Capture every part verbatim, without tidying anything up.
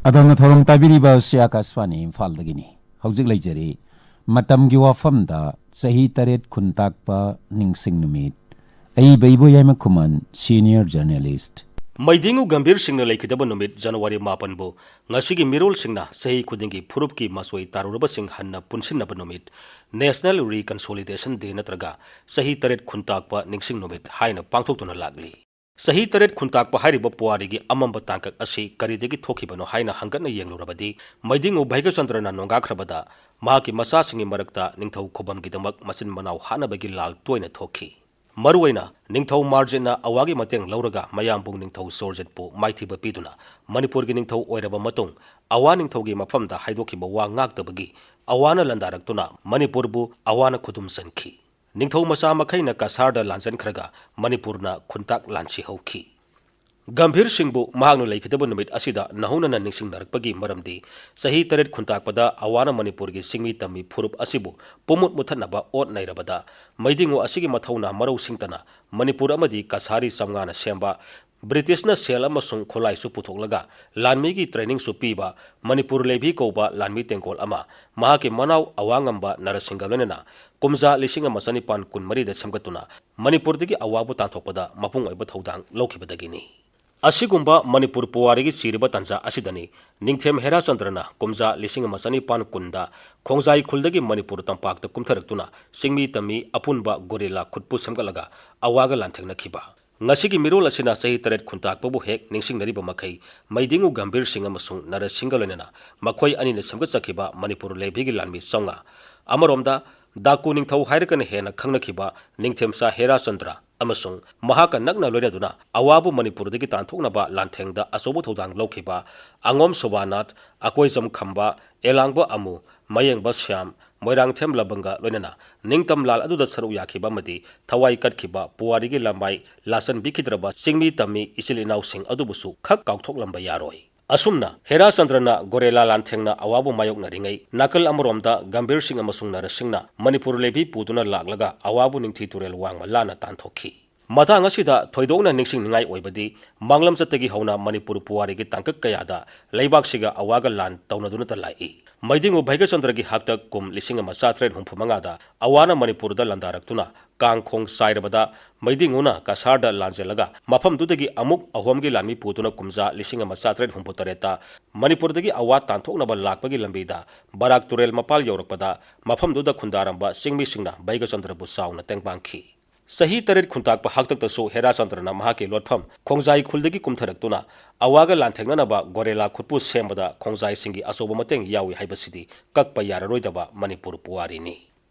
ꯑꯗꯣꯝꯅ ꯊꯧꯔꯝ ꯇꯥꯕꯤꯔꯤꯕ ꯑꯁꯤ ꯑꯥꯀꯥꯁꯕꯥꯅꯤ ꯏꯝꯐꯥꯜꯗꯒꯤꯅꯤ꯫ ꯍꯧꯖꯤꯛ ꯂꯩꯖꯔꯤ ꯃꯇꯝꯒꯤ ꯋꯥꯐꯝꯗ ꯆꯍꯤ ꯇꯔꯦꯠ ꯈꯨꯟꯇꯥꯛꯄ ꯅꯤꯡꯁꯤꯡ ꯅꯨꯃꯤꯠ꯫ ꯑꯩ ꯕꯩꯕꯣ ꯌꯥꯏꯃꯈꯨꯃꯟ, senior journalist꯫ ꯃꯩꯗꯤꯡꯉꯨ ꯒꯝꯚꯤꯔ ꯁꯤꯡꯅ ꯂꯩꯈꯤꯗꯕ ꯅꯨꯃꯤꯠ ꯖꯅꯋꯥꯔꯤ ꯃꯥꯄꯟꯕꯨ ꯉꯁꯤꯒꯤ ꯃꯤꯔꯣꯜꯁꯤꯡꯅ ꯆꯍꯤ ꯈꯨꯗꯤꯡꯒꯤ ꯐꯨꯔꯨꯞꯀꯤ ꯃꯆꯣꯏ ꯇꯥꯔꯨꯔꯕꯁꯤꯡ ꯍꯟꯅ ꯄꯨꯟꯁꯤꯟꯅꯕ ꯅꯨꯃꯤꯠ, National Reconciliation Day ꯅꯠꯇ꯭ꯔꯒ ꯆꯍꯤ ꯇꯔꯦꯠ ꯈꯨꯟꯇꯥꯛꯄ ꯅꯤꯡꯁꯤꯡ ꯅꯨꯃꯤꯠ ꯍꯥꯏꯅ ꯄꯥꯡꯊꯣꯛꯇꯨꯅ ꯂꯥꯛꯂꯤ꯫ ꯆꯍꯤ ꯇꯔꯦꯠ ꯈꯨꯟꯇꯥꯛꯄ ꯍꯥꯏꯔꯤꯕ ꯄꯨꯋꯥꯔꯤꯒꯤ ꯑꯃꯝꯕ ꯇꯥꯡꯀꯛ ꯑꯁꯤ ꯀꯔꯤꯗꯒꯤ ꯊꯣꯛꯈꯤꯕꯅꯣ ꯍꯥꯏꯅ ꯍꯪꯒꯠꯅ ꯌꯦꯡꯂꯨꯔꯕꯗꯤ, ꯃꯩꯗꯤꯡꯉꯨ ꯚꯩꯒ꯭ꯌꯆꯟꯗ꯭ꯔꯅ ꯅꯣꯡꯒꯥꯈ꯭ꯔꯕꯗ ꯃꯍꯥꯛꯀꯤ ꯃꯆꯥꯁꯤꯡꯒꯤ ꯃꯔꯛꯇ ꯅꯤꯡꯊꯧ ꯈꯨꯕꯝꯒꯤꯗꯃꯛ ꯃꯆꯤꯟ ꯃꯅꯥꯎ ꯍꯥꯠꯅꯕꯒꯤ ꯂꯥꯜ ꯇꯣꯏꯅ ꯊꯣꯛꯈꯤ꯫ ꯃꯔꯨꯑꯣꯏꯅ ꯅꯤꯡꯊꯧ ꯃꯥꯔꯖꯤꯠꯅ ꯑꯋꯥꯒꯤ ꯃꯇꯦꯡ ꯂꯧꯔꯒ ꯃꯌꯥꯝꯕꯨꯡ ꯅꯤꯡꯊꯧ ꯁꯨꯔꯖꯤꯠꯄꯨ ꯃꯥꯏꯊꯤꯕ ꯄꯤꯗꯨꯅ ꯃꯅꯤꯄꯨꯔꯒꯤ ꯅꯤꯡꯊꯧ ꯑꯣꯏꯔꯕ ꯃꯇꯨꯡ, ꯑꯋꯥ ꯅꯤꯡꯊꯧꯒꯤ ꯃꯐꯝꯗ ꯍꯥꯏꯗꯣꯛꯈꯤꯕ ꯋꯥ ꯉꯥꯛꯇꯕꯒꯤ ꯑꯋꯥꯅ ꯂꯥꯟꯗꯥꯔꯛꯇꯨꯅ ꯃꯅꯤꯄꯨꯔꯕꯨ ꯑꯋꯥꯅ ꯈꯨꯗꯨꯝ ꯆꯟꯈꯤ꯫ ꯅꯤꯡꯊꯧ ꯃꯆꯥ ꯃꯈꯩꯅ ꯀꯁꯥꯔꯗ ꯂꯥꯟꯖꯟꯈ꯭ꯔꯒ ꯃꯅꯤꯄꯨꯔꯅ ꯈꯨꯟꯇꯥꯛ ꯂꯥꯟꯁꯤ ꯍꯧꯈꯤ꯫ ꯒꯝꯚꯤꯔ ꯁꯤꯡꯕꯨ ꯃꯍꯥꯛꯅ ꯂꯩꯈꯤꯗꯕ ꯅꯨꯃꯤꯠ ꯑꯁꯤꯗ ꯅꯧꯍꯧꯅꯅ ꯅꯤꯡꯁꯤꯡꯅꯔꯛꯄꯒꯤ ꯃꯔꯝꯗꯤ, ꯆꯍꯤ ꯇꯔꯦꯠ ꯈꯨꯟꯇꯥꯛꯄꯗ ꯑꯋꯥꯅ ꯃꯅꯤꯄꯨꯔꯒꯤ ꯆꯤꯡꯃꯤ ꯇꯝꯃꯤ ꯐꯨꯔꯨꯞ ꯑꯁꯤꯕꯨ ꯄꯨꯝꯃꯨꯠ ꯃꯨꯊꯠꯅꯕ ꯑꯣꯠ ꯅꯩꯔꯕꯗ, ꯃꯩꯗꯤꯡꯉꯨ ꯑꯁꯤꯒꯤ ꯃꯊꯧꯅꯥ ꯃꯔꯧ ꯁꯤꯡꯇꯅ ꯃꯅꯤꯄꯨꯔ ꯑꯃꯗꯤ ꯀꯁꯥꯔꯤ ꯆꯥꯝꯃꯉꯥꯅ ꯁꯦꯝꯕ, ꯕ꯭ꯔꯤꯇꯤꯁꯅ ꯁꯦꯜ ꯑꯃꯁꯨꯡ ꯈꯨꯠꯂꯥꯏꯁꯨ ꯄꯨꯊꯣꯛꯂꯒ ꯂꯥꯟꯃꯤꯒꯤ trainingꯁꯨ ꯄꯤꯕ ꯃꯅꯤꯄꯨꯔ ꯂꯩꯚꯤ ꯀꯧꯕ ꯂꯥꯟꯃꯤ ꯇꯦꯡꯀꯣꯜ ꯑꯃ ꯃꯍꯥꯛꯀꯤ ꯃꯅꯥꯎ ꯑꯋꯥꯉꯝꯕ ꯅꯔꯁꯤꯡꯒ ꯂꯣꯏꯅꯅ ꯀꯨꯝꯖꯥ ꯂꯤꯁꯤꯡ ꯑꯃ ꯆꯅꯤꯄꯥꯟ ꯀꯨꯟꯃꯔꯤꯗ ꯁꯦꯝꯒꯠꯇꯨꯅ ꯃꯅꯤꯄꯨꯔꯗꯒꯤ ꯑꯋꯥꯕꯨ ꯇꯥꯟꯊꯣꯛꯄꯗ ꯃꯄꯨꯡ ꯑꯣꯏꯕ ꯊꯧꯗꯥꯡ ꯂꯧꯈꯤꯕꯗꯒꯤꯅꯤ꯫ ꯑꯁꯤꯒꯨꯝꯕ ꯃꯅꯤꯄꯨꯔ ꯄꯨꯋꯥꯔꯤꯒꯤ ꯆꯤꯔꯤꯕ ꯇꯥꯟꯖꯥ ꯑꯁꯤꯗꯅꯤ ꯅꯤꯡꯊꯦꯝ ꯍꯦꯔꯥꯆꯟꯗ꯭ꯔꯅ ꯀꯨꯝꯖꯥ ꯂꯤꯁꯤꯡ ꯑꯃ ꯆꯅꯤꯄꯥꯟ ꯀꯨꯟꯗ ꯈꯣꯡꯖꯥꯏ ꯈꯨꯜꯗꯒꯤ ꯃꯅꯤꯄꯨꯔ ꯇꯝꯄꯥꯛꯇ ꯀꯨꯝꯊꯔꯛꯇꯨꯅ ꯆꯤꯡꯃꯤ ꯇꯝꯃꯤ ꯑꯄꯨꯟꯕ ꯒꯣꯔꯤꯂꯥ ꯈꯨꯠꯄꯨ ꯁꯦꯝꯒꯠꯂꯒ ꯑꯋꯥꯒ ꯂꯥꯟꯊꯦꯡꯅꯈꯤꯕ꯫ ꯉꯁꯤꯒꯤ ꯃꯤꯔꯣꯜ ꯑꯁꯤꯅ ꯆꯍꯤ ꯇꯔꯦꯠ ꯈꯨꯟꯇꯥꯛꯄꯕꯨ ꯍꯦꯛ ꯅꯤꯡꯁꯤꯡꯅꯔꯤꯕ ꯃꯈꯩ, ꯃꯩꯗꯤꯡꯉꯨ ꯒꯝꯚꯤꯔ ꯁꯤꯡ ꯑꯃꯁꯨꯡ ꯅꯔꯁꯤꯡꯒ ꯂꯣꯏꯅꯅ ꯃꯈꯣꯏ ꯑꯅꯤꯅ ꯁꯦꯝꯒꯠꯆꯈꯤꯕ ꯃꯅꯤꯄꯨꯔ ꯂꯩꯕꯤꯒꯤ ꯂꯥꯟꯃꯤ ꯆꯥꯝꯃꯉꯥ, ꯑꯃꯔꯣꯝꯗ ꯗꯥꯀꯨ ꯅꯤꯡꯊꯧ ꯍꯥꯏꯔꯒꯅ ꯍꯦꯟꯅ ꯈꯪꯅꯈꯤꯕ ꯅꯤꯡꯊꯦꯝꯆꯥ ꯍꯦꯔꯥꯆꯟꯗ꯭ꯔ ꯑꯃꯁꯨꯡ ꯃꯍꯥꯛꯀ ꯅꯛꯅ ꯂꯣꯏꯅꯗꯨꯅ ꯑꯋꯥꯕꯨ ꯃꯅꯤꯄꯨꯔꯗꯒꯤ ꯇꯥꯟꯊꯣꯛꯅꯕ ꯂꯥꯟꯊꯦꯡꯗ ꯑꯆꯧꯕ ꯊꯧꯗꯥꯡ ꯂꯧꯈꯤꯕ ꯑꯉꯣꯝ ꯁꯣꯕꯥꯅꯥꯊ, ꯑꯀꯣꯏꯖꯝ ꯈꯝꯕ, ꯑꯦꯂꯥꯡꯕ ꯑꯃꯨ, ꯃꯌꯦꯡꯕ ꯁ꯭ꯌꯥꯝ, ꯃꯣꯏꯔꯥꯡꯊꯦꯝ ꯂꯕꯪꯒ ꯂꯣꯏꯅꯅ ꯅꯤꯡꯇꯝ ꯂꯥꯜ ꯑꯗꯨꯗ ꯁꯔꯨꯛ ꯌꯥꯈꯤꯕ ꯑꯃꯗꯤ ꯊꯋꯥꯏ ꯀꯠꯈꯤꯕ ꯄꯨꯋꯥꯔꯤꯒꯤ ꯂꯃꯥꯏ ꯂꯥꯆꯟꯕꯤꯈꯤꯗ꯭ꯔꯕ ꯆꯤꯡꯃꯤ ꯇꯝꯃꯤ ꯏꯆꯤꯜ ꯏꯅꯥꯎꯁꯤꯡ ꯑꯗꯨꯕꯨꯁꯨ ꯈꯛ ꯀꯥꯎꯊꯣꯛꯂꯝꯕ ꯌꯥꯔꯣꯏ꯫ ꯑꯁꯨꯝꯅ ꯍꯦꯔꯥꯆꯟꯗ꯭ꯔꯅ ꯒꯣꯔꯦꯂꯥ ꯂꯥꯟꯊꯦꯡꯅ ꯑꯋꯥꯕꯨ ꯃꯥꯌꯣꯛꯅꯔꯤꯉꯩ, ꯅꯥꯀꯜ ꯑꯃꯔꯣꯝꯗ ꯒꯝꯚꯤꯔ ꯁꯤꯡ ꯑꯃꯁꯨꯡ ꯅꯔꯁꯤꯡꯅ ꯃꯅꯤꯄꯨꯔ ꯂꯩꯕꯤ ꯄꯨꯗꯨꯅ ꯂꯥꯛꯂꯒ ꯑꯋꯥꯕꯨ ꯅꯤꯡꯊꯤ ꯇꯨꯔꯦꯜ ꯋꯥꯡꯃ ꯂꯥꯟꯅ ꯇꯥꯟꯊꯣꯛꯈꯤ꯫ ꯃꯇꯥꯡ ꯑꯁꯤꯗ ꯊꯣꯏꯗꯣꯛꯅ ꯅꯤꯡꯁꯤꯡꯅꯤꯡꯉꯥꯏ ꯑꯣꯏꯕꯗꯤ, ꯃꯥꯡꯂꯝ ꯆꯠꯇꯒꯤ ꯍꯧꯅ ꯃꯅꯤꯄꯨꯔ ꯄꯨꯋꯥꯔꯤꯒꯤ ꯇꯥꯡꯀꯛ ꯀꯌꯥꯗ ꯂꯩꯕꯥꯛꯁꯤꯒ ꯑꯋꯥꯒ ꯂꯥꯟ ꯇꯧꯅꯗꯨꯅꯇ ꯂꯥꯛꯏ꯫ ꯃꯩꯗꯤꯡꯉꯨ ꯚꯩꯒꯆꯟꯗ꯭ꯔꯒꯤ ꯍꯥꯛꯇꯛ ꯀꯨꯝ ꯂꯤꯁꯤꯡ ꯑꯃ ꯆꯥꯇ꯭ꯔꯦꯠ ꯍꯨꯝꯐꯨ ꯃꯉꯥꯗ ꯑꯋꯥꯅ ꯃꯅꯤꯄꯨꯔꯗ ꯂꯥꯟꯗꯥꯔꯛꯇꯨꯅ ꯀꯥꯡ ꯈꯣꯡ ꯆꯥꯏꯔꯕꯗ, ꯃꯩꯗꯤꯡꯉꯨꯅ ꯀꯁꯥꯔꯗ ꯂꯥꯟꯖꯦꯜꯂꯒ ꯃꯐꯝꯗꯨꯗꯒꯤ ꯑꯃꯨꯛ ꯑꯍꯣꯝꯒꯤ ꯂꯥꯟꯃꯤ ꯄꯨꯗꯨꯅ ꯀꯨꯝꯖꯥ ꯂꯤꯁꯤꯡ ꯑꯃ ꯆꯥꯇ꯭ꯔꯦꯠ ꯍꯨꯝꯐꯨ ꯇꯔꯦꯠꯇ ꯃꯅꯤꯄꯨꯔꯗꯒꯤ ꯑꯋꯥ ꯇꯥꯟꯊꯣꯛꯅꯕ ꯂꯥꯛꯄꯒꯤ ꯂꯝꯕꯤꯗ ꯕꯔꯥꯛ ꯇꯨꯔꯦꯜ ꯃꯄꯥꯜ ꯌꯧꯔꯛꯄꯗ, ꯃꯐꯝꯗꯨꯗ ꯈꯨꯟꯗꯥꯔꯝꯕ ꯆꯤꯡꯃꯤꯁꯤꯡꯅ ꯚꯩꯒꯆꯟꯗ꯭ꯔꯕꯨ ꯆꯥꯎꯅ ꯇꯦꯡꯕꯥꯡꯈꯤ꯫ ꯆꯍꯤ ꯇꯔꯦꯠ ꯈꯨꯟꯇꯥꯛꯄ ꯍꯥꯛꯇꯛꯇꯁꯨ ꯍꯦꯔꯥꯆꯟꯗ꯭ꯔꯅ ꯃꯍꯥꯛꯀꯤ ꯂꯣꯠꯐꯝ ꯈꯣꯡꯖꯥꯏ ꯈꯨꯜꯗꯒꯤ ꯀꯨꯝꯊꯔꯛꯇꯨꯅ ꯑꯋꯥꯒ ꯂꯥꯟꯊꯦꯡꯅꯅꯕ ꯒꯣꯔꯦꯂꯥ ꯈꯨꯠꯄꯨ ꯁꯦꯝꯕꯗ ꯈꯣꯡꯖꯥꯏꯁꯤꯡꯒꯤ ꯑꯆꯧꯕ ꯃꯇꯦꯡ ꯌꯥꯎꯏ ꯍꯥꯏꯕꯁꯤꯗꯤ ꯀꯛꯄ ꯌꯥꯔꯔꯣꯏꯗꯕ ꯃꯅꯤꯄꯨꯔ ꯄꯨꯋꯥꯔꯤꯅꯤ꯫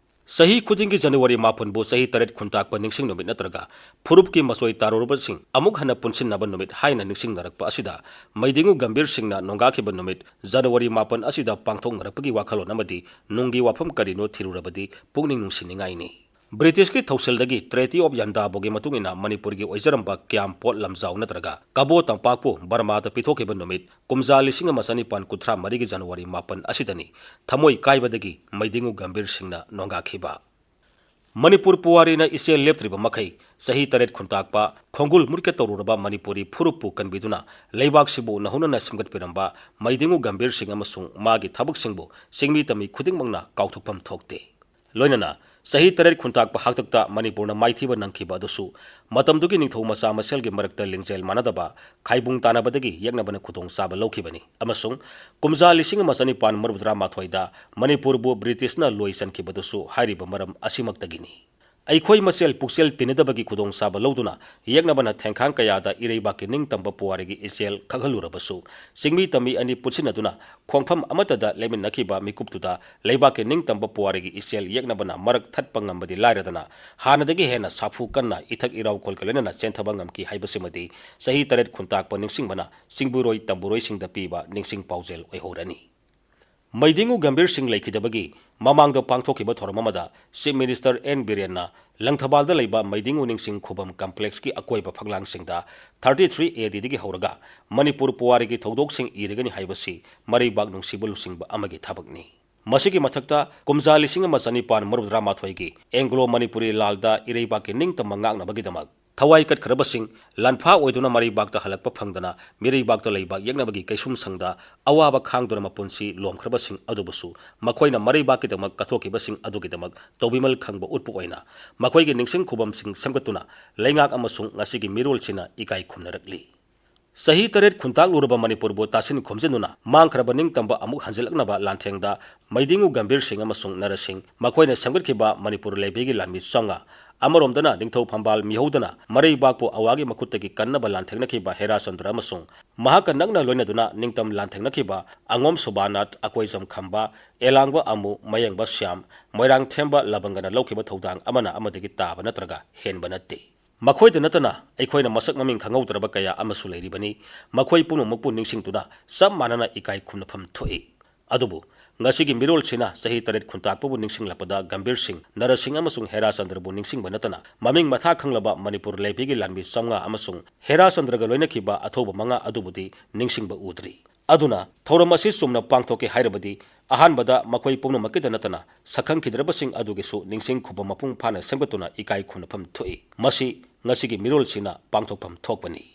ꯆꯍꯤ ꯈꯨꯗꯤꯡꯒꯤ ꯖꯅꯋꯥꯔꯤ ꯃꯥꯄꯟꯕꯨ ꯆꯍꯤ ꯇꯔꯦꯠ ꯈꯨꯟꯇꯥꯛꯄ ꯅꯤꯡꯁꯤꯡ ꯅꯨꯃꯤꯠ ꯅꯠꯇ꯭ꯔꯒ ꯐꯨꯔꯨꯞꯀꯤ ꯃꯆꯣꯏ ꯇꯥꯔꯨꯔꯕꯁꯤꯡ ꯑꯃꯨꯛ ꯍꯟꯅ ꯄꯨꯟꯁꯤꯟꯅꯕ ꯅꯨꯃꯤꯠ ꯍꯥꯏꯅ ꯅꯤꯡꯁꯤꯡꯅꯔꯛꯄ ꯑꯁꯤꯗ, ꯃꯩꯗꯤꯡꯉꯨ ꯒꯝꯚꯤꯔ ꯁꯤꯡꯅ ꯅꯣꯡꯒꯥꯈꯤꯕ ꯅꯨꯃꯤꯠ ꯖꯅꯋꯥꯔꯤ ꯃꯥꯄꯟ ꯑꯁꯤꯗ ꯄꯥꯡꯊꯣꯛꯅꯔꯛꯄꯒꯤ ꯋꯥꯈꯜꯂꯣꯟ ꯑꯃꯗꯤ ꯅꯨꯡꯒꯤ ꯋꯥꯐꯝ ꯀꯔꯤꯅꯣ ꯊꯤꯔꯨꯔꯕꯗꯤ ꯄꯨꯛꯅꯤꯡ ꯅꯨꯡꯁꯤꯅꯤꯡꯉꯥꯏꯅꯤ꯫ ꯕ꯭ꯔꯤꯇꯤꯁꯀꯤ ꯊꯧꯁꯤꯜꯗꯒꯤ ꯇ꯭ꯔꯦꯇꯤ ꯑꯣꯐ ꯌꯥꯟꯗꯥꯕꯣꯒꯤ ꯃꯇꯨꯡ ꯏꯟꯅ ꯃꯅꯤꯄꯨꯔꯒꯤ ꯑꯣꯏꯖꯔꯝꯕ ꯀ꯭ꯌꯥꯝ ꯄꯣꯠ ꯂꯝꯖꯥꯎ ꯅꯠꯇ꯭ꯔꯒ ꯀꯕꯣ ꯇꯝꯄꯥꯛꯄꯨ ꯕꯔꯃꯥꯗ ꯄꯤꯊꯣꯛꯈꯤꯕ ꯅꯨꯃꯤꯠ ꯀꯨꯝꯖꯥ ꯂꯤꯁꯤꯡ ꯑꯃ ꯆꯅꯤꯄꯥꯟ ꯀꯨꯟꯊ꯭ꯔꯥ ꯃꯔꯤꯒꯤ ꯖꯅꯋꯥꯔꯤ ꯃꯥꯄꯟ ꯑꯁꯤꯗꯅꯤ ꯊꯃꯣꯏ ꯀꯥꯏꯕꯗꯒꯤ ꯃꯩꯗꯤꯡꯉꯨ ꯒꯝꯚꯤꯔ ꯁꯤꯡꯅ ꯅꯣꯡꯒꯥꯈꯤꯕ꯫ ꯃꯅꯤꯄꯨꯔ ꯄꯨꯋꯥꯔꯤꯅ ꯏꯆꯦꯜ ꯂꯦꯞꯇ꯭ꯔꯤꯕ ꯃꯈꯩ, ꯆꯍꯤ ꯇꯔꯦꯠ ꯈꯨꯟꯇꯥꯛꯄ ꯈꯣꯡꯒꯨꯜ ꯃꯨꯠꯀꯦ ꯇꯧꯔꯨꯔꯕ ꯃꯅꯤꯄꯨꯔꯤ ꯐꯨꯔꯨꯞꯄꯨ ꯀꯟꯕꯤꯗꯨꯅ ꯂꯩꯕꯥꯛꯁꯤꯕꯨ ꯅꯧꯍꯧꯅꯅ ꯁꯦꯝꯒꯠꯄꯤꯔꯝꯕ ꯃꯩꯗꯤꯡꯉꯨ ꯒꯝꯚꯤꯔ ꯁꯤꯡ ꯑꯃꯁꯨꯡ ꯃꯥꯒꯤ ꯊꯕꯛꯁꯤꯡꯕꯨ ꯆꯤꯡꯃꯤ ꯇꯝꯃꯤ ꯈꯨꯗꯤꯡꯃꯛꯅ ꯀꯥꯎꯊꯣꯛꯐꯝ ꯊꯣꯛꯇꯦ꯫ ꯂꯣꯏꯅꯅ ꯆꯍꯤ ꯇꯔꯦꯠ ꯈꯨꯟꯇꯥꯛꯄ ꯍꯥꯛꯇꯛꯇ ꯃꯅꯤꯄꯨꯔꯅ ꯃꯥꯏꯊꯤꯕ ꯅꯪꯈꯤꯕ ꯑꯗꯨꯁꯨ ꯃꯇꯝꯗꯨꯒꯤ ꯅꯤꯡꯊꯧ ꯃꯆꯥ ꯃꯁꯦꯜꯒꯤ ꯃꯔꯛꯇ ꯂꯤꯡꯖꯦꯜ ꯃꯥꯟꯅꯗꯕ ꯈꯥꯏꯕꯨꯡ ꯇꯥꯟꯅꯕꯗꯒꯤ ꯌꯦꯛꯅꯕꯅ ꯈꯨꯗꯣꯡꯆꯥꯕ ꯂꯧꯈꯤꯕꯅꯤ ꯑꯃꯁꯨꯡ ꯀꯨꯝꯖꯥ ꯂꯤꯁꯤꯡ ꯑꯃ ꯆꯅꯤꯄꯥꯟ ꯃꯔꯤꯐꯨꯇꯔꯥ ꯃꯥꯊꯣꯏꯗ ꯃꯅꯤꯄꯨꯔꯕꯨ ꯕ꯭ꯔꯤꯇꯤꯁꯅ ꯂꯣꯏ ꯆꯟꯈꯤꯕꯗꯨꯁꯨ ꯍꯥꯏꯔꯤꯕ ꯃꯔꯝ ꯑꯁꯤꯃꯛꯇꯒꯤꯅꯤ꯫ ꯑꯩꯈꯣꯏ ꯃꯁꯦꯜ ꯄꯨꯛꯆꯦꯜ ꯇꯤꯟꯅꯗꯕꯒꯤ ꯈꯨꯗꯣꯡꯆꯥꯕ ꯂꯧꯗꯨꯅ ꯌꯦꯛꯅꯕꯅ ꯊꯦꯡꯈꯥꯡ ꯀꯌꯥꯗ ꯏꯔꯩꯕꯥꯛꯀꯤ ꯅꯤꯡꯇꯝꯕ ꯄꯨꯋꯥꯔꯤꯒꯤ ꯏꯆꯦꯜ ꯈꯛꯍꯜꯂꯨꯔꯕꯁꯨ, ꯆꯤꯡꯃꯤ ꯇꯝꯃꯤ ꯑꯅꯤ ꯄꯨꯟꯁꯤꯟꯅꯗꯨꯅ ꯈꯣꯡꯐꯝ ꯑꯃꯠꯇꯗ ꯂꯦꯞꯃꯤꯟꯅꯈꯤꯕ ꯃꯤꯀꯨꯞꯇꯨꯗ ꯂꯩꯕꯥꯛꯀꯤ ꯅꯤꯡꯇꯝꯕ ꯄꯨꯋꯥꯔꯤꯒꯤ ꯏꯆꯦꯜ ꯌꯦꯛꯅꯕꯅ ꯃꯔꯛ ꯊꯠꯄ ꯉꯝꯕꯗꯤ ꯂꯥꯏꯔꯗꯅ, ꯍꯥꯟꯅꯗꯒꯤ ꯍꯦꯟꯅ ꯁꯥꯐꯨ ꯀꯟꯅ ꯏꯊꯛ ꯏꯔꯥꯎ ꯈꯣꯜꯒ ꯂꯣꯏꯅꯅ ꯆꯦꯟꯊꯕ ꯉꯝꯈꯤ ꯍꯥꯏꯕꯁꯤꯃꯗꯤ ꯆꯍꯤ ꯇꯔꯦꯠ ꯈꯨꯟꯇꯥꯛꯄ ꯅꯤꯡꯁꯤꯡꯕꯅ ꯆꯤꯡꯕꯨꯔꯣꯏ ꯇꯝꯕꯨꯔꯣꯏꯁꯤꯡꯗ ꯄꯤꯕ ꯅꯤꯡꯁꯤꯡ ꯄꯥꯎꯖꯦꯜ ꯑꯣꯏꯍꯧꯔꯅꯤ꯫ ꯃꯩꯗꯤꯡꯉꯨ ꯒꯝꯚꯤꯔ ꯁꯤꯡ ꯂꯩꯈꯤꯗꯕꯒꯤ ꯃꯃꯥꯡꯗ ꯄꯥꯡꯊꯣꯛꯈꯤꯕ ꯊꯧꯔꯝ ꯑꯃꯗ Chief Minister ꯑꯦꯟ ꯕꯤꯔꯦꯟꯅ ꯂꯪꯊꯕꯥꯜꯗ ꯂꯩꯕ ꯃꯩꯗꯤꯡꯉꯨ ꯅꯤꯡꯁꯤꯡ ꯈꯨꯕꯝ complexꯀꯤ ꯑꯀꯣꯏꯕ ꯐꯛꯂꯥꯡꯁꯤꯡꯗ thirty three A Dꯗꯒꯤ ꯍꯧꯔꯒ ꯃꯅꯤꯄꯨꯔ ꯄꯨꯋꯥꯔꯤꯒꯤ ꯊꯧꯗꯣꯛꯁꯤꯡ ꯏꯔꯒꯅꯤ ꯍꯥꯏꯕꯁꯤ ꯃꯔꯩꯕꯥꯛ ꯅꯨꯡꯁꯤꯕ ꯂꯨꯆꯤꯡꯕ ꯑꯃꯒꯤ ꯊꯕꯛꯅꯤ꯫ ꯃꯁꯤꯒꯤ ꯃꯊꯛꯇ ꯀꯨꯝꯖꯥ ꯂꯤꯁꯤꯡ ꯑꯃ ꯆꯅꯤꯄꯥꯟ ꯃꯔꯤꯐꯨꯇꯔꯥ ꯃꯥꯊꯣꯏꯒꯤ Anglo Manipuri ꯂꯥꯜꯗ ꯏꯔꯩꯕꯥꯛꯀꯤ ꯅꯤꯡꯇꯝꯕ ꯉꯥꯛꯅꯕꯒꯤꯗꯃꯛ ꯊꯋꯥꯏ ꯀꯠꯈ꯭ꯔꯕꯁꯤꯡ, ꯂꯥꯟꯐꯥ ꯑꯣꯏꯗꯨꯅ ꯃꯔꯩꯕꯥꯛꯇ ꯍꯜꯂꯛꯄ ꯐꯪꯗꯅ ꯃꯤꯔꯩꯕꯥꯛꯇ ꯂꯩꯕ ꯌꯦꯛꯅꯕꯒꯤ ꯀꯩꯁꯨꯝꯁꯪꯗ ꯑꯋꯥꯕ ꯈꯥꯡꯗꯨꯅ ꯃꯄꯨꯟꯁꯤ ꯂꯣꯝꯈ꯭ꯔꯕꯁꯤꯡ ꯑꯗꯨꯕꯨꯁꯨ ꯃꯈꯣꯏꯅ ꯃꯔꯩꯕꯥꯛꯀꯤꯗꯃꯛ ꯀꯠꯊꯣꯛꯈꯤꯕꯁꯤꯡ ꯑꯗꯨꯒꯤꯗꯃꯛ ꯇꯧꯕꯤꯃꯜ ꯈꯪꯕ ꯎꯠꯄ ꯑꯣꯏꯅ ꯃꯈꯣꯏꯒꯤ ꯅꯤꯡꯁꯤꯡ ꯈꯨꯕꯝꯁꯤꯡ ꯁꯦꯝꯒꯠꯇꯨꯅ ꯂꯩꯉꯥꯛ ꯑꯃꯁꯨꯡ ꯉꯁꯤꯒꯤ ꯃꯤꯔꯣꯜꯁꯤꯅ ꯏꯀꯥꯏ ꯈꯨꯝꯅꯔꯛꯂꯤ꯫ ꯆꯍꯤ ꯇꯔꯦꯠ ꯈꯨꯟꯇꯥꯛꯂꯨꯔꯕ ꯃꯅꯤꯄꯨꯔꯕꯨ ꯇꯥꯁꯤꯟ ꯈꯣꯝꯖꯤꯟꯗꯨꯅ ꯃꯥꯡꯈ꯭ꯔꯕ ꯅꯤꯡꯇꯝꯕ ꯑꯃꯨꯛ ꯍꯟꯖꯤꯜꯂꯛꯅꯕ ꯂꯥꯟꯊꯦꯡꯗ ꯃꯩꯗꯤꯡꯉꯨ ꯒꯝꯚꯤꯔ ꯁꯤꯡ ꯑꯃꯁꯨꯡ ꯅꯔ ꯁꯤꯡ, ꯃꯈꯣꯏꯅ ꯁꯦꯝꯒꯠꯈꯤꯕ ꯃꯅꯤꯄꯨꯔ ꯂꯩꯕꯤꯒꯤ ꯂꯥꯟꯃꯤ ꯆꯥꯝꯃꯉꯥ, ꯑꯃꯔꯣꯝꯗꯅ ꯅꯤꯡꯊꯧ ꯐꯝꯕꯥꯜ ꯃꯤꯍꯧꯗꯅ ꯃꯔꯩꯕꯥꯛꯄꯨ ꯑꯋꯥꯒꯤ ꯃꯈꯨꯠꯇꯒꯤ ꯀꯟꯅꯕ ꯂꯥꯟꯊꯦꯡꯅꯈꯤꯕ ꯍꯦꯔꯥꯆꯟꯗ꯭ꯔ ꯑꯃꯁꯨꯡ ꯃꯍꯥꯛꯀ ꯅꯛꯅ ꯂꯣꯏꯅꯗꯨꯅ ꯅꯤꯡꯇꯝ ꯂꯥꯟꯊꯦꯡꯅꯈꯤꯕ ꯑꯉꯣꯝ ꯁꯣꯕꯥꯅꯥꯊ, ꯑꯀꯣꯏꯖꯝ ꯈꯝꯕ, ꯑꯦꯂꯥꯡꯕ ꯑꯃꯨ, ꯃꯌꯦꯡꯕ ꯁ꯭ꯌꯥꯝ, ꯃꯣꯏꯔꯥꯡꯊꯦꯝꯕ ꯂꯕꯪꯒꯅ ꯂꯧꯈꯤꯕ ꯊꯧꯗꯥꯡ ꯑꯃꯅ ꯑꯃꯗꯒꯤ ꯇꯥꯕ ꯅꯠꯇ꯭ꯔꯒ ꯍꯦꯟꯕ ꯅꯠꯇꯦ꯫ ꯃꯈꯣꯏꯗ ꯅꯠꯇꯅ ꯑꯩꯈꯣꯏꯅ ꯃꯁꯛ ꯃꯃꯤꯡ ꯈꯪꯍꯧꯗ꯭ꯔꯕ ꯀꯌꯥ ꯑꯃꯁꯨ ꯂꯩꯔꯤꯕꯅꯤ꯫ ꯃꯈꯣꯏ ꯄꯨꯝꯅꯃꯛꯄꯨ ꯅꯤꯡꯁꯤꯡꯗꯨꯅ ꯆꯞ ꯃꯥꯟꯅꯅ ꯏꯀꯥꯏ ꯈꯨꯝꯅꯐꯝ ꯊꯣꯛꯏ꯫ ꯑꯗꯨꯕꯨ ꯉꯁꯤꯒꯤ ꯃꯤꯔꯣꯜꯁꯤꯅ ꯆꯍꯤ ꯇꯔꯦꯠ ꯈꯨꯟꯇꯥꯛꯄꯕꯨ ꯅꯤꯡꯁꯤꯡꯂꯛꯄꯗ ꯒꯝꯚꯤꯔ ꯁꯤꯡ, ꯅꯔ ꯁꯤꯡ ꯑꯃꯁꯨꯡ ꯍꯦꯔꯥꯆꯟꯗ꯭ꯔꯕꯨ ꯅꯤꯡꯁꯤꯡꯕ ꯅꯠꯇꯅ ꯃꯃꯤꯡ ꯃꯊꯥ ꯈꯪꯂꯕ ꯃꯅꯤꯄꯨꯔ ꯂꯩꯕꯤꯒꯤ ꯂꯥꯟꯃꯤ ꯆꯥꯝꯃꯉꯥ ꯑꯃꯁꯨꯡ ꯍꯦꯔꯥꯆꯟꯗ꯭ꯔꯒ ꯂꯣꯏꯅꯈꯤꯕ ꯑꯊꯧꯕ ꯃꯉꯥ ꯑꯗꯨꯕꯨꯗꯤ ꯅꯤꯡꯁꯤꯡꯕ ꯎꯗ꯭ꯔꯤ꯫ ꯑꯗꯨꯅ ꯊꯧꯔꯝ ꯑꯁꯤ ꯆꯨꯝꯅ ꯄꯥꯡꯊꯣꯛꯀꯦ ꯍꯥꯏꯔꯕꯗꯤ ꯑꯍꯥꯟꯕꯗ ꯃꯈꯣꯏ ꯄꯨꯝꯅꯃꯛꯀꯤꯗ ꯅꯠꯇꯅ ꯁꯛꯈꯪꯈꯤꯗ꯭ꯔꯕꯁꯤꯡ ꯑꯗꯨꯒꯤꯁꯨ ꯅꯤꯡꯁꯤꯡ ꯈꯨꯕꯝ ꯃꯄꯨꯡ ꯐꯥꯅ ꯁꯦꯝꯒꯠꯇꯨꯅ ꯏꯀꯥꯏ ꯈꯨꯝꯅꯐꯝ ꯊꯣꯛꯏ꯫ ꯃꯁꯤ ꯉꯁꯤꯒꯤ ꯃꯤꯔꯣꯜꯁꯤꯡꯅ ꯄꯥꯡꯊꯣꯛꯐꯝ ꯊꯣꯛꯄꯅꯤ꯫